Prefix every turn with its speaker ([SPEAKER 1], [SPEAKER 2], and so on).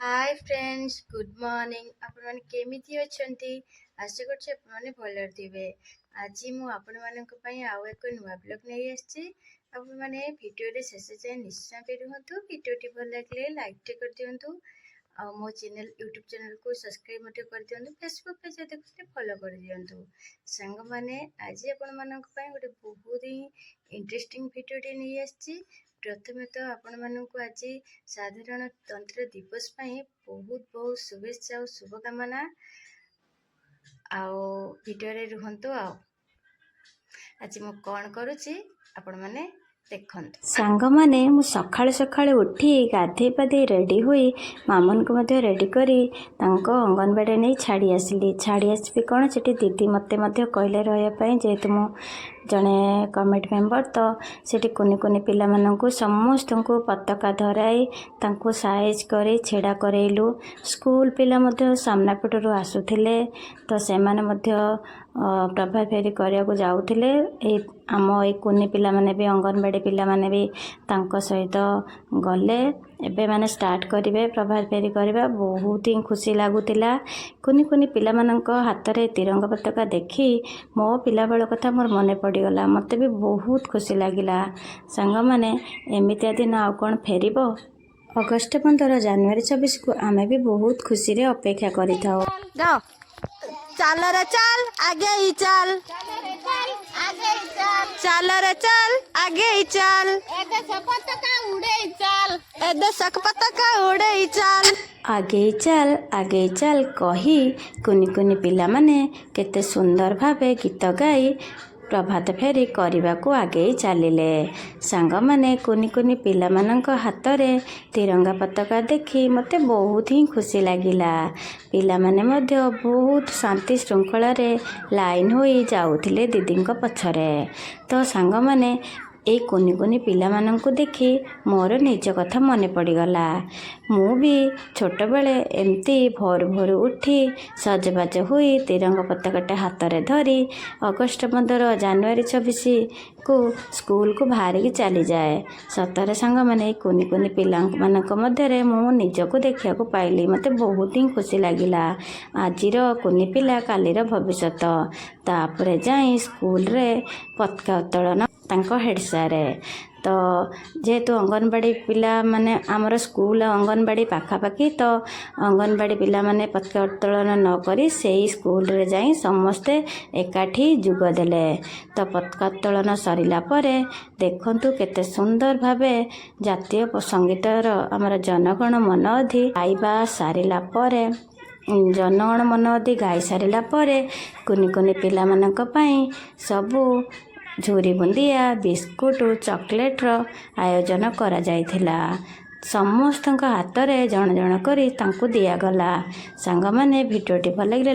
[SPEAKER 1] ହାଏ friends, good morning. ଆପଣମାନେ କେମିତି ଅଛନ୍ତି? ଆଶା କରୁଛି ଆପଣମାନେ ଭଲରେ ଥିବେ। ଆଜି ମୁଁ ଆପଣମାନଙ୍କ ପାଇଁ ଆଉ ଏକ ନୂଆ ବ୍ଲଗ୍ ନେଇ ଆସିଛି। ଆପଣମାନେ ଭିଡ଼ିଓରେ ଶେଷ ଯାଏଁ ନିଶ୍ଚୟ ବି ରୁହନ୍ତୁ। ଭିଡ଼ିଓଟି ଭଲ ଲାଗିଲେ ଲାଇକ୍ଟେ କରିଦିଅନ୍ତୁ ଆଉ ମୋ ଚ୍ୟାନେଲ୍, ୟୁଟ୍ୟୁବ୍ ଚ୍ୟାନେଲ୍କୁ ସବସ୍କ୍ରାଇବ୍ ମଧ୍ୟ କରିଦିଅନ୍ତୁ। ଫେସବୁକ୍ ପେଜ୍ ଦେଖୁଥିଲେ ଫଲୋ କରିଦିଅନ୍ତୁ। ସାଙ୍ଗମାନେ, ଆଜି ଆପଣମାନଙ୍କ ପାଇଁ ଗୋଟେ ବହୁତ ହିଁ ଇଣ୍ଟରେଷ୍ଟିଂ ଭିଡ଼ିଓଟି ନେଇ ଆସିଛି। ପ୍ରଥମେ ତ ଆପଣମାନଙ୍କୁ ଆଜି ସାଧାରଣତନ୍ତ୍ର ଦିବସ ପାଇଁ ବହୁତ ବହୁତ ଶୁଭେଚ୍ଛା ଆଉ ଶୁଭକାମନା। ଆଉ ଭିଡ଼ିଓରେ ରୁହନ୍ତୁ ଆଉ ଆଜି ମୁଁ କ'ଣ କରୁଛି, ଆପଣମାନେ ଦେଖନ୍ତୁ।
[SPEAKER 2] ସାଙ୍ଗମାନେ, ମୁଁ ସକାଳୁ ସକାଳୁ ଉଠି ଗାଧେଇ ପାଧେଇ ରେଡ଼ି ହୋଇ ମାମୁନକୁ ମଧ୍ୟ ରେଡ଼ି କରି ତାଙ୍କ ଅଙ୍ଗନବାଡ଼ି ନେଇ ଛାଡ଼ି ଆସିଲି। ଛାଡ଼ି ଆସିବି କ'ଣ, ସେଠି ଦିଦି ମୋତେ ମଧ୍ୟ କହିଲେ ରହିବା ପାଇଁ, ଯେହେତୁ ମୁଁ ଜଣେ କମିଟି ମେମ୍ବର। ତ ସେଠି କୁନି କୁନି ପିଲାମାନଙ୍କୁ ସମସ୍ତଙ୍କୁ ପତାକା ଧରାଇ ତାଙ୍କୁ ସାଇଜ୍ କରି ଛିଡ଼ା କରେଇଲୁ। ସ୍କୁଲ ପିଲା ମଧ୍ୟ ସାମ୍ନା ପଟରୁ ଆସୁଥିଲେ, ତ ସେମାନେ ମଧ୍ୟ ପ୍ରଭାତ ଫେରି କରିବାକୁ ଯାଉଥିଲେ। ଏଇ ଆମ ଏଇ କୁନି ପିଲାମାନେ ବି, ଅଙ୍ଗନବାଡ଼ି ପିଲାମାନେ ବି ତାଙ୍କ ସହିତ ଗଲେ। ଏବେ ମାନେ ଷ୍ଟାର୍ଟ କରିବେ ପ୍ରଭାତ ଫେରି କରିବା। ବହୁତ ହିଁ ଖୁସି ଲାଗୁଥିଲା। କୁନି କୁନି ପିଲାମାନଙ୍କ ହାତରେ ତିରଙ୍ଗା ପତାକା ଦେଖି ମୋ ପିଲାବେଳ କଥା ମୋର ମନେ ପଡ଼ିଗଲା। ମୋତେ ବି ବହୁତ ଖୁସି ଲାଗିଲା। ସାଙ୍ଗମାନେ, ଏମିତିଆ ଦିନ ଆଉ କ'ଣ ଫେରିବ? ଅଗଷ୍ଟ 15, ଜାନୁଆରୀ 26କୁ ଆମେ ବି ବହୁତ ଖୁସିରେ ଅପେକ୍ଷା କରିଥାଉ।
[SPEAKER 3] ଯାଅ, ଚାଲରେ ଚାଲ, ଆଗେଇ ଚାଲ, ଚାଲରେ ଚାଲ, ଆଗେଇ ଚାଲ, ଏ ଦେଶ ପତାକା ଉଡେଇ ଚାଲ।
[SPEAKER 2] ଆଗେଇ ଚାଲ, ଆଗେଇ ଚାଲ କହି କୁନି କୁନି ପିଲାମାନେ କେତେ ସୁନ୍ଦର ଭାବେ ଗୀତ ଗାଇ ପ୍ରଭାତ ଫେରି କରିବାକୁ ଆଗେଇ ଚାଲିଲେ। ସାଙ୍ଗମାନେ, କୁନି କୁନି ପିଲାମାନଙ୍କ ହାତରେ ତିରଙ୍ଗା ପତାକା ଦେଖି ମୋତେ ବହୁତ ହିଁ ଖୁସି ଲାଗିଲା। ପିଲାମାନେ ମଧ୍ୟ ବହୁତ ଶାନ୍ତି ଶୃଙ୍ଖଳାରେ ଲାଇନ୍ ହୋଇ ଯାଉଥିଲେ ଦିଦିଙ୍କ ପଛରେ। ତ ସାଙ୍ଗମାନେ, ଏଇ କୁନି କୁନି ପିଲାମାନଙ୍କୁ ଦେଖି ମୋର ନିଜ କଥା ମନେ ପଡ଼ିଗଲା। ମୁଁ ବି ଛୋଟବେଳେ ଏମିତି ଭୋରୁ ଭୋରୁ ଉଠି ସଜବାଜ ହୋଇ ତିରଙ୍ଗା ପତାକାଟା ହାତରେ ଧରି ଅଗଷ୍ଟ 15, ଜାନୁଆରୀ 26କୁ ସ୍କୁଲକୁ ବାହାରିକି ଚାଲିଯାଏ। ସତରେ ସାଙ୍ଗମାନେ, ଏଇ କୁନି କୁନି ପିଲାମାନଙ୍କ ମଧ୍ୟରେ ମୁଁ ନିଜକୁ ଦେଖିବାକୁ ପାଇଲି। ମୋତେ ବହୁତ ହିଁ ଖୁସି ଲାଗିଲା। ଆଜିର କୁନି ପିଲା କାଲିର ଭବିଷ୍ୟତ। ତାପରେ ଯାଇ ସ୍କୁଲରେ ପତାକା ଉତ୍ତୋଳନ ତାଙ୍କ ହେଡ଼୍ ସାରେ। ତ ଯେହେତୁ ଅଙ୍ଗନବାଡ଼ି ପିଲାମାନେ, ଆମର ସ୍କୁଲ ଅଙ୍ଗନବାଡ଼ି ପାଖାପାଖି, ତ ଅଙ୍ଗନବାଡ଼ି ପିଲାମାନେ ପତାକା ଉତ୍ତୋଳନ ନ କରି ସେଇ ସ୍କୁଲରେ ଯାଇ ସମସ୍ତେ ଏକାଠି ଯୋଗ ଦେଲେ। ତ ପତାକା ଉତ୍ତୋଳନ ସରିଲା ପରେ ଦେଖନ୍ତୁ କେତେ ସୁନ୍ଦର ଭାବେ ଜାତୀୟ ସଙ୍ଗୀତର ଆମର ଜନଗଣ ମନ ଅଧି ଗାଇବା ସାରିଲା ପରେ, ଜନଗଣ ମନ ଅଧି ଗାଇ ସାରିଲା ପରେ କୁନି କୁନି ପିଲାମାନଙ୍କ ପାଇଁ ସବୁ ଝୁରି ବୁନ୍ଦିଆ, ବିସ୍କୁଟ, ଚକୋଲେଟ୍ର ଆୟୋଜନ କରାଯାଇଥିଲା। ସମସ୍ତଙ୍କ ହାତରେ ଜଣ ଜଣ କରି ତାଙ୍କୁ ଦିଆଗଲା। ସାଙ୍ଗମାନେ, ଭିଡ଼ିଓଟି ଭଲ ଲାଗିଲେ